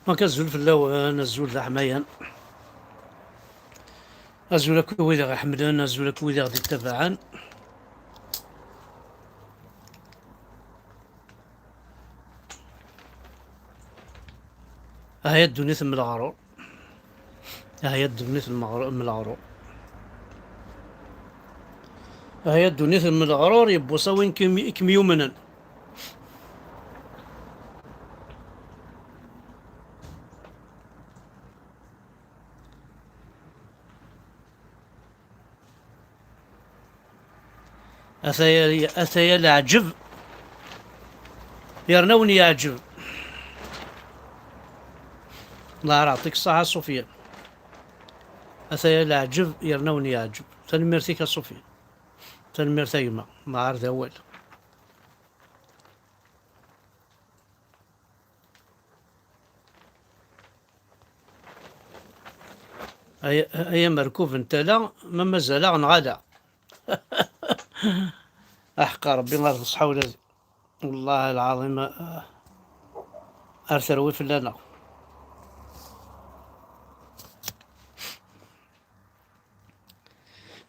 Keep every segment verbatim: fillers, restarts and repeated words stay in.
Donc, azul fell-awen, azul d aḥmayan. Azul akk i wid i ɣ-iḥemmlen, azul akk i wid i ɣ-d-ittabaɛen. Aya ddunit n leɣrur. Aya ddunit n meɣru-, n leɣrur. Aya ddunit n leɣrur, yewweṣ a win kem-, i kem-yumnen. Ataya, ataya leɛǧeb yerna wen-yeɛǧeb. Allah yeɛṭik ṣṣaḥa a Sufyan. Ataya leɛǧeb yerna wen-yeɛǧeb. Tanemmirt-ik a Sufyan. Tanemmirt a gma. Nɛer d awal. Ay, ay amerkub n tala, ma mazal-aɣ neɣ ala. Aḥeqqa Rebbi ar d ṣṣeḥḥa ula d. Wellah lɛaḍim, ah, ar terwi fell-aneɣ.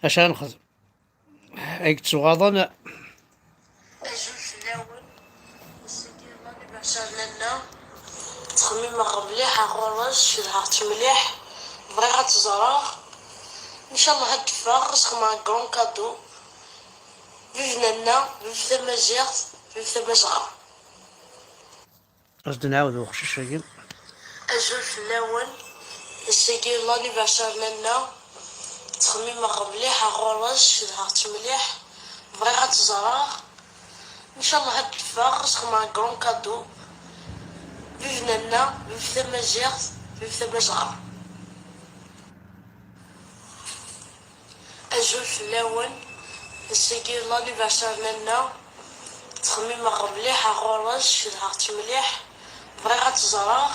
Acu ara nexdem? Ay yettuɣaḍen. Azul fell-awen. Ass-agi d l'anniversaire n Nanna. Ttxemmimeɣ mliḥ ɣur-s, cedhaɣ-tt mliḥ. Bɣiɣ ad tt-ẓreɣ. Ncallah ad d-teffeɣ, ad s-xedmeɣ grand cadeau. Vive Nanna, vive tamaziɣt, vive Tamazɣa. Ad d-nɛawed i uqcic-agi. Azul fell-awen. Ass-agi d l'anniversaire n Nanna. Ttxemmimeɣ mliḥ ɣur-s, cedhaɣ-tt mliḥ. Bɣiɣ ad tt-ẓreɣ. Ncallah ad d-teffeɣ, ad s-xedmeɣ grand cadeau. Vive Nanna, vive tamaziɣt, vive Tamazɣa. Azul fell-awen. Ass-agi d l'anniversaire n Nanna. Ttxemmimeɣ mliḥ ɣur-s, cedhaɣ-tt mliḥ. Bɣiɣ ad tt-ẓreɣ.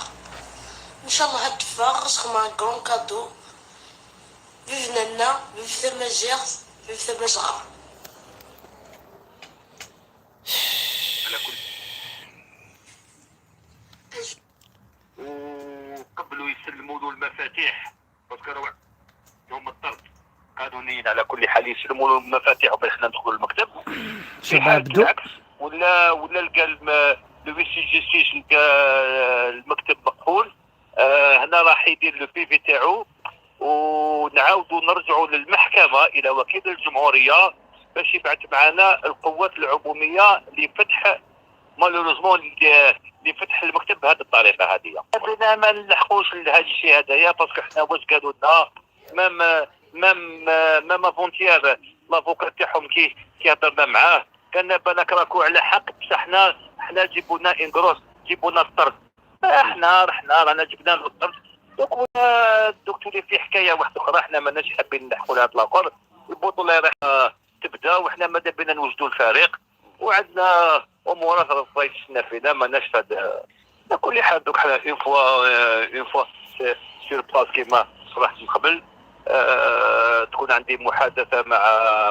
Ncallah ad d-teffeɣ, ad s-xedmeɣ grand cadeau. Vive Nanna, vive tamaziɣt, vive Tamazɣa. على كل. وقبلوا يسلموا له المفاتيح، باسكو راهو عندهم الطرد قانونيا. على كل حال يسلموا له المفاتيح وباش حنا ندخلوا المكتب. في شباب حال عبدو. العكس، ولا، ولا لقى الم-، لو huissier de justice لقى المكتب مقفول، آه، هنا راح يدير لو بي في تاعو، ونعاودوا نرجعوا للمحكمة إلى وكيل الجمهورية باش يبعث معنا القوات العمومية لفتح، مالوروزمون، ل-، لفتح المكتب بهذه الطريقة هذه. بينا ما نلحقوش لهذا الشيء هذايا، باسكو حنا واش قالوا لنا؟ مام، مام، مام افونتيير، لافوكا تاعهم كي، كي هضرنا معاه، قال لنا: "بالك راكو على حق، بصح حنا، حنا جيبوا لنا انغروس، جيبوا لنا الطرد." احنا رحنا، رانا جبنا له الطرد. دوك ولا دوك تولي في حكايه واحده اخرى، احنا ماناش حابين نلحقوا لهذا الاخر. البطوله راح تبدا، وحنا ماذا بينا نوجدوا الفريق، وعندنا امورات راهي تسنى فينا، ماناش فاد. على كل حال، دوك حنا اون فوا، اون فوا سور بلاس كيما صرحت من قبل، آه، تكون عندي محادثه مع،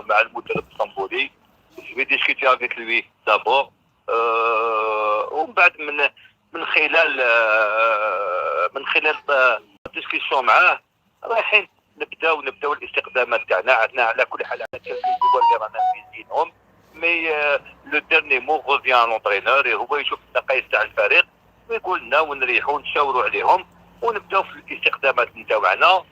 مع المدرب الطنبولي. Je vais discuter avec lui d'abord. آه، ومن بعد من، من خلال، آه، من خلال، آه، ديسكسيون معاه، رايحين نبداو، نبداو الاستقدامات تاعنا. عندنا على كل حال على كلكي جوار اللي رانا ميزينهم، مي، آه، لو ديرني مو ريفيان لونترينور، هو يشوف النقايص تاع الفريق ويقول لنا، ونريحوا ونشاوروا عليهم، ونبداو في الاستقدامات نتاوعنا،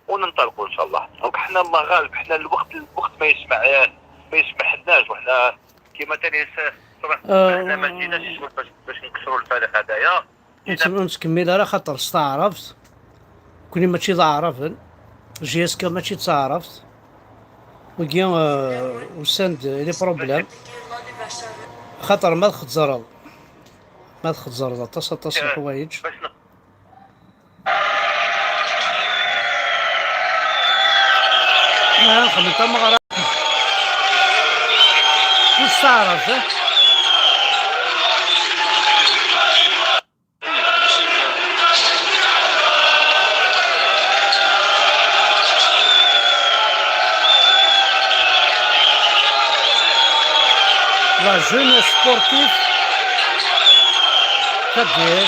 وننطلقوا ان شاء الله. دونك حنا الله غالب، حنا الوقت، الوقت ما يسمع، ما يسمح لناش، وحنا كيما تاني س-، صراحة آه. حنا ما جيناش شغل باش، باش نكسروا الفريق هذايا. نت-، نتكمل على خاطر استعرفت. كوني ماشي ضعرفن. جي اس كا ماشي تعرفت. وكيا، آه، وساند لي بروبليم. خاطر ما تخزرض. ما تخزرض، اتصل، اتصل آه. حوايج. باش نق- آه، خمنت ما غرا-، مستعرف، آه. La jeunesse sportive. Très bien.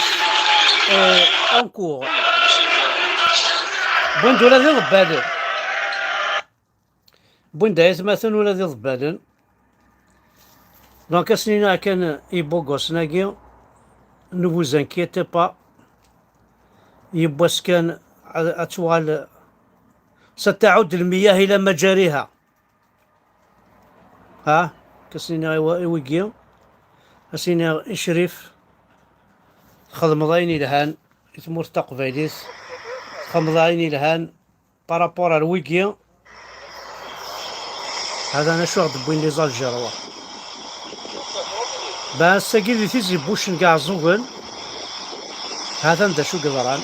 euh, en cours. Wwin-d ula d iḍebbalen. Wwin-d aytmaten ula d iḍebbalen. Donc, ad sen-iniɣ kan i yibugusen-agi, ne vous inquiétez pas. Yiwwas kan ad, ad tuɣal, ستعود المياه إلى مجاريها. Ha, ad s-iniɣ i wa-, i wigi, ad s-iniɣ i Crif, txedmeḍ ayen yelhan i tmurt taqbaylit, txedmeḍ ayen yelhan par rapport ar wigi. Hada acu ɣ-d-wwin les Algérois. Ben, ass-agi di Tizi Bucen deg Iɛeẓẓugen, hatan d acu yeḍran.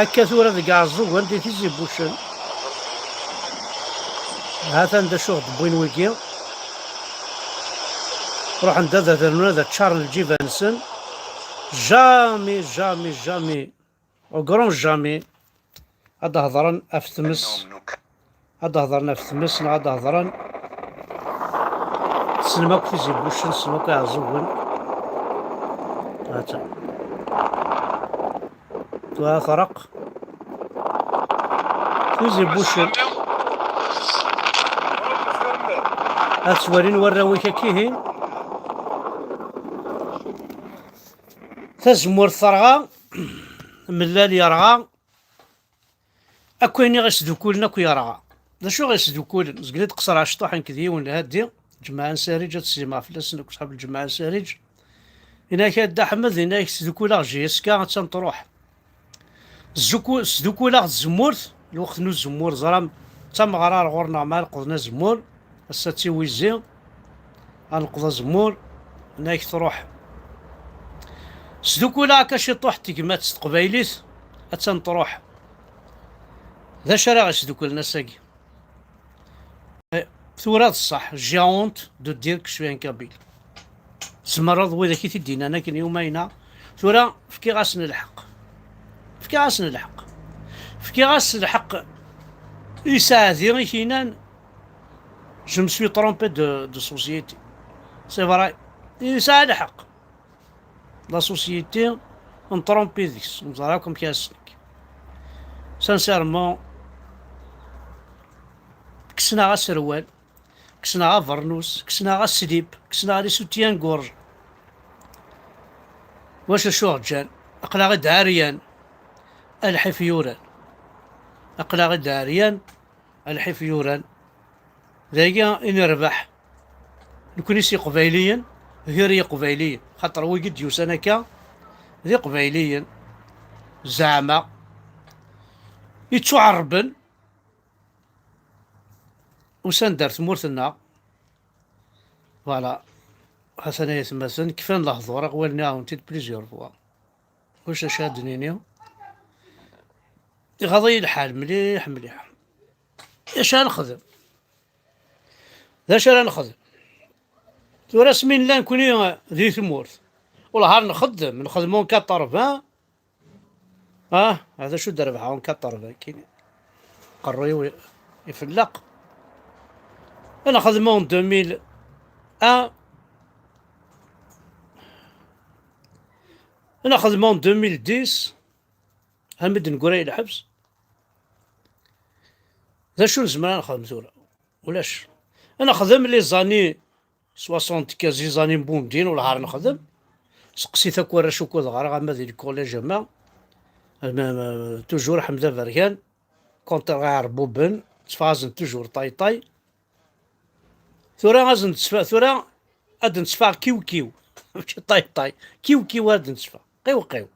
Akka tura deg Iɛeẓẓugen di Tizi Bucen, hatan d acu ɣ-d-wwin wigi. Ruḥen-d ad rnun ad ččaren lǧiba-nsen. Jamais, jamais, jamais, au grand jamais, ad d-hedren ɣef tmes. Ad d-hedren ɣef tmes neɣ ad d-hedren. Tessnem akk Tizi Bucen, tessnem akk Iɛeẓẓugen. Hata. Tura terreq Tizi Bucen. Ad twalin warraw-ik akkihin. Tazemmurt terɣa, mellal yerɣa. Akk ayen i ɣ-isdukulen akk yerɣa. D acu i ɣ-isdukulen? Zgan i d-qesreɣ cṭuḥ nekk d yiwen lhaddi, Ǧemɛa n Sariǧ, ad sellmeɣ fell-asen akk ṣḥab Lǧemɛa n Sariǧ. Yenna-ak a Dda Ḥmed, yenna-ak sdukuleɣ J S K, attan truḥ. Sduku-, sdukuleɣ tzemmurt, lweqt n uzemmur, ẓram d tameɣra ar ɣur-neɣ ma neqḍen azemmur, ass-a d tiwizi, ad neqḍ azemmur, yenna-ak truḥ. Sdukuleɣ akka ciṭuḥ tegmat s teqbaylit, attan truḥ. D acu ara ɣ-isdukulen ass-agi? Eh, tura d ṣṣeḥ, j'ai honte de dire que je suis un kabyle. Tzemreḍ, widak i t-id-yennan akken i umayna, tura fkiɣ-asen lḥeqq. Fkiɣ-asen lḥeqq. Fkiɣ-as lḥeqq i Saɛdi i k-yennan, je me suis trompé de, de société. C'est vrai. Yesɛa lḥeqq. La société n trompi deg-s, neẓra akk amek ara s-nekk. Sincèrement, kksen-aɣ aserwal, kksen-aɣ abernus, kksen-aɣ aslip, kksen-aɣ les soutiens-gorge. Wacu acu ɣ-ǧǧan? Aql-aɣ-id ɛeryan, a lḥif yuran. Aql-aɣ-id ɛeryan, a lḥif yuran. Dagi i nerbeḥ. Nekni s Iqbayliyen, gar Yiqbayliyen. Xaṭer wigi d-yusan akka, d Iqbayliyen. Zeɛma. Ittuɛerben. Usan-d ar tmurt-nneɣ. Voilà. Hatan ay atmaten, kfan lehdur, aqwal nniɣ-awen-t-id plusieurs fois. Ulac acu ad d-nini. Iɣaḍ-iyi lḥal mliḥ, mliḥ. D acu ara nexdem? D acu ara nexdem? Tura asmi nella nekni di tmurt, wellah ar nxeddem, nxeddem en quatre-vingts. Ah, d acu d-rebḥeɣ en quatre-vingts kini? Qerru-iw i-, ifelleq. Ad nxeddem en deux mille un. Ad nxeddem en deux mille dix. Armi d-neggra i lḥebs. D acu nezmer ad nexdem tura? Ulac. Ad nexdem les années soixante-quinze, les années n Bundin, wellah ar nexdem. Seqsit akk warrac ukud ɣriɣ ama di lkuliǧ ama, ama, ama, toujours Ḥmed Aberkan, contre Iɛerbuben, tteffeɣ-asen toujours ṭayṭay. Tura ad sen-d-tteffeɣ, tura ad d-tteffeɣ kiw kiw. Mačči ṭayṭay. Kiw kiw ad d-tteffeɣ. Qiw qiw.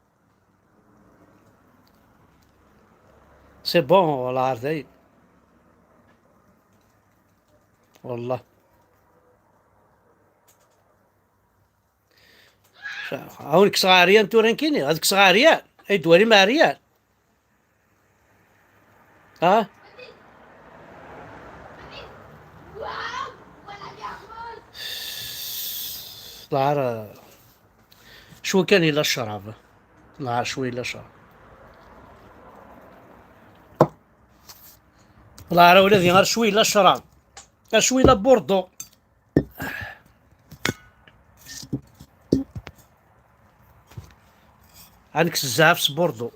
C'est bon, wellah ar dayen. Wellah. Awen kkseɣ ɛeryan tura nekkini, ad kkseɣ ɛeryan. Ay d-walim ɛeryan. Ha? Lɛar, cwi kan yella ccrab. Lɛar cwi yella ccrab. Lɛar ula di ar cwi yella ccrab. Ar cwi yella burdu. Ad nekkes zzɛaf s Bordeaux.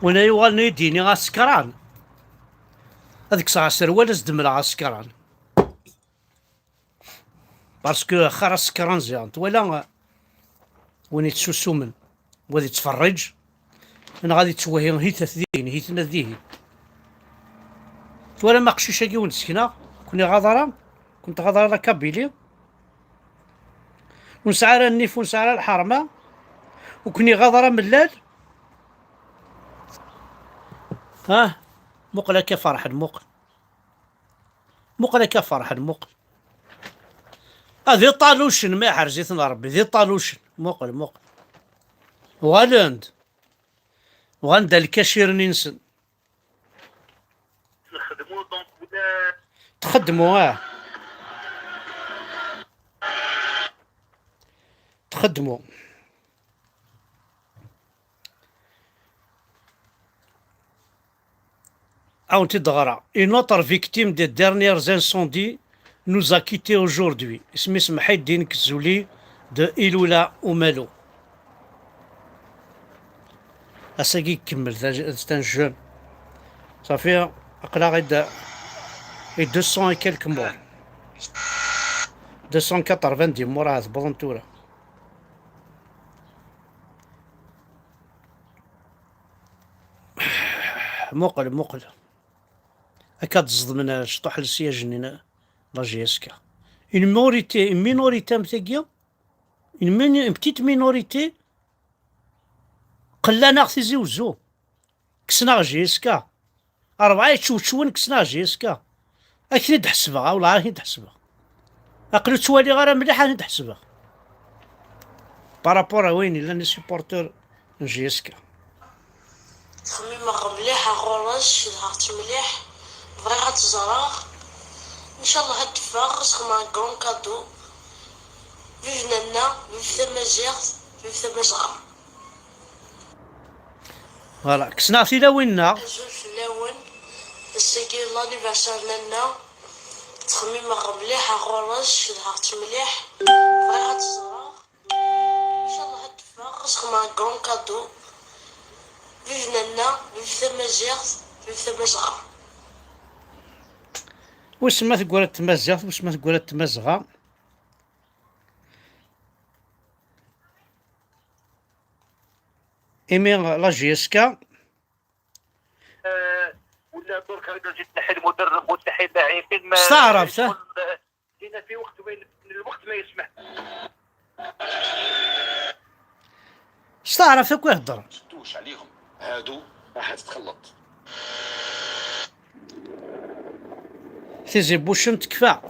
Win ay yuɣalen ad yi-d-yini asekran, ad kkseɣ aserwal, ad s-d-mleɣ asekran. Parce que axir asekran ziɣen twala win yettusumen, wa ad yettferriǧ, neɣ ad yettwehi, hi-t-at dihin, hi-ten-at dihin. Twalam aqcic-agi wen-d-sekneɣ, ur ken-iɣaḍ ara, ur ken-tɣaḍ ara la Kabylie. Ur nesɛi ara nnif, ur nesɛi ara lḥerma, ur ken-iɣaḍ ara mellal. Ah, muqel akka ferḥen, muqel. Muqel akka ferḥen, muqel. Ah, d iṭalucen, ma iḥrez-iten Ṛebbi, d iṭalucen. Muqel, muqel. Uɣalen-d. Uɣalen-d ar lkacirin-nsen. Nxedmu, donc, wala txeddmu, ah. Txeddmu. Ad wen-t-id-ɣreɣ. Une autre victime des derniers incendies nous a quitté aujourd'hui. Isem-is Mḥiddin Kzuli de Iloula Oumalou. Ass-agi ikemmel, c'est un jeune. Safi, aql-aɣ i d-, i deux cents et quelques morts. Deux cent quatre-vingt-dix morts ad wwḍen tura. Muqel, muqel. Akka d-ẓeḍmen cṭuḥ le siège-nni n la J S K. Une minorité, une minorité am tagi, une mini-, une petite minorité, qellan-aɣ Tizi Wezzu. Kksen-aɣ J S K. Rebɛa yeččewčewen kksen-aɣ J S K. Ad k-ten-id-ḥesbeɣ, a welleh, ad k-ten-id-ḥesbeɣ. Aql-i ur ttwaliɣ ara mliḥ, ad ten-id-ḥesbeɣ. Par rapport à wayen yellan les supporters n J S K. Ttxemmimeɣ mliḥ ɣur-s, cedhaɣ-tt mliḥ, bɣiɣ ad tt-ẓreɣ. Ncallah ad d-teffeɣ, ad s-xedmeɣ grand cadeau. Vive nanna, vive tamaziɣt, vive tamazɣa. Voilà, kksen-aɣ tilawin-nneɣ. Azul fell-awen. Ass-agi d l'anniversaire n nanna. Ttxemmimeɣ mliḥ ɣur-s, cedhaɣ-tt mliḥ. Bɣiɣ ad tt-ẓreɣ. Ncallah ad d-teffeɣ, ad s-xedmeɣ grand cadeau. Vive nanna, vive tamaziɣt, vive tamazɣa. Wissen ma teggara-d tmaziɣt, wissen ma teggara-d tmazɣa. Imi la J S K. آه، ولا درك هكا جيت تنحي المدرب وتنحي اللاعبين، ما Steɛṛfeɣ, ha? يكون، آه، جينا في وقت وين الوقت ما يسمح. Steɛṛfeɣ akk ihedder. تشدوش عليهم. هادو راح تتخلط. Tizi n wuccen tekfa.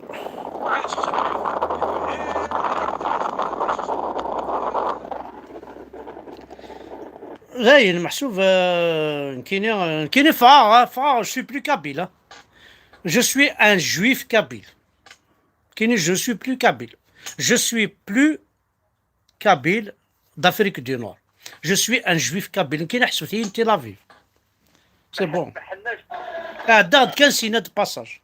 Dayen, meḥsub, euh, nekkini, euh, nekkini ffɣeɣ, ah, ffɣeɣ, je suis plus kabyle, ah. Je suis un juif kabyle. Nekkini, je suis plus kabyle. Je suis plus kabyle d'Afrique du Nord. Je suis un juif kabyle. Nekkini ḥesbet-iyi n Tel Aviv. C'est bon. Ɛeddaɣ-d kan sina de passage.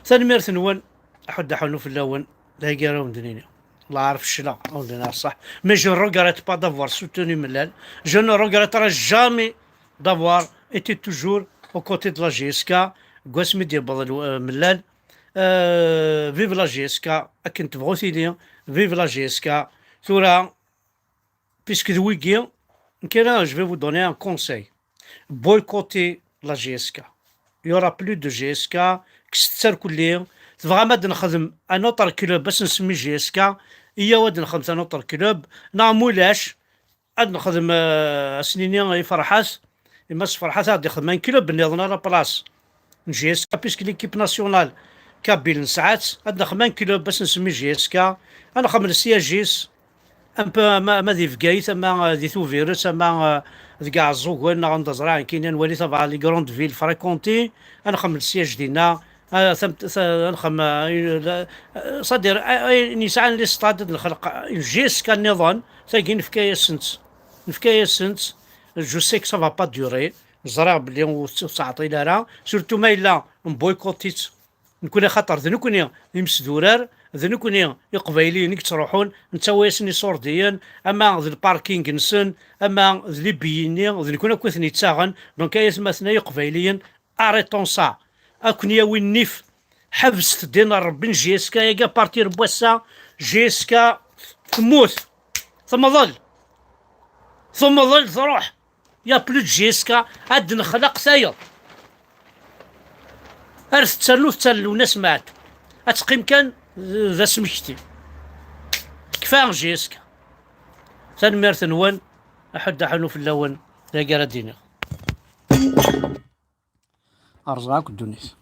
Tanemmirt-nwen, aḥuddu aḥunnu fell-awen, d agi ara wen-d-nini. Lɛar fecleɣ, ur d-nniɣ ṣṣeḥ. Mais je ne regrette pas d'avoir soutenu Mellal. Je ne regretterai jamais d'avoir été toujours aux côtés de la J S K. Deg wasmi d-yewweḍ l-, euh, Mellal. Euh, vive la J S K, akken tebɣu tili. Vive la J S K. Tura, puisque d wigi, nekk ara, je vais vous donner un conseil. Boycottez la J S K. Il y aura plus de J S K, kkset-tt arkelli. Tebɣam ad nexdem un autre club, ad s-nsemmi J S K, iyyaw ad nexdem un autre club, neɣ ma ulac, ad nexdem, euh, ad s-nini i Ferḥat, i Mass Ferḥat ad ɣ-d-ixdem un club nniḍen à la place n J S K, puisque l'équipe nationale kabyle nesɛa-tt, ad nexdem un club, ad s-nsemmi J S K, ad nexdem le siège-is, un peu ama, ama di Bgayet, ama, euh, di Tubiret, ama, euh, deg Iɛeẓẓugen, neɣ anda ẓriɣ nekkini, ad nwali tabɛa les grandes villes fréquentées, ad nexdem le siège dinna, euh, tam-, ta-, ad nexdem, euh, une, la, euh, c'est-à-dire, euh, ayen yesɛan les stades, ad nexleq, euh, une J S K nniḍen, tagi nefka-yasent, nefka-yasent, Je sais que ça va pas durer. Ẓriɣ belli ur tt-, ur tettɛeṭṭil ara, surtout ma yella nboycott-itt nekkni, axaṭer d nekkni imesdurar, d nekkni iqbayliyen i yettruḥun, nettawi-asen iṣurdiyen, ama d lparking-nsen, ama d libiyi-nni, d nekkni akk i ten-yettaɣen. Donc, ay atmaten ay iqbayliyen, arrêtons ça. Ad ken-yawi nnif. Ḥebset ddin n Ṛebbi n J S K-agi, à partir n wass-a, J S K temmut. Temḍel. Temḍel, truḥ. Y a plus de J S K, ad d-nexlaq tayeḍ. Ar tetternu, tetternu, nesmaɛt. Ad teqqim kan d, d asmekti. Tekfa J S K. Tanemmirt-nwen, aḥuddu aḥunu fell-awen, d agi ara d-iniɣ. Rẓeɣ akk ddunit.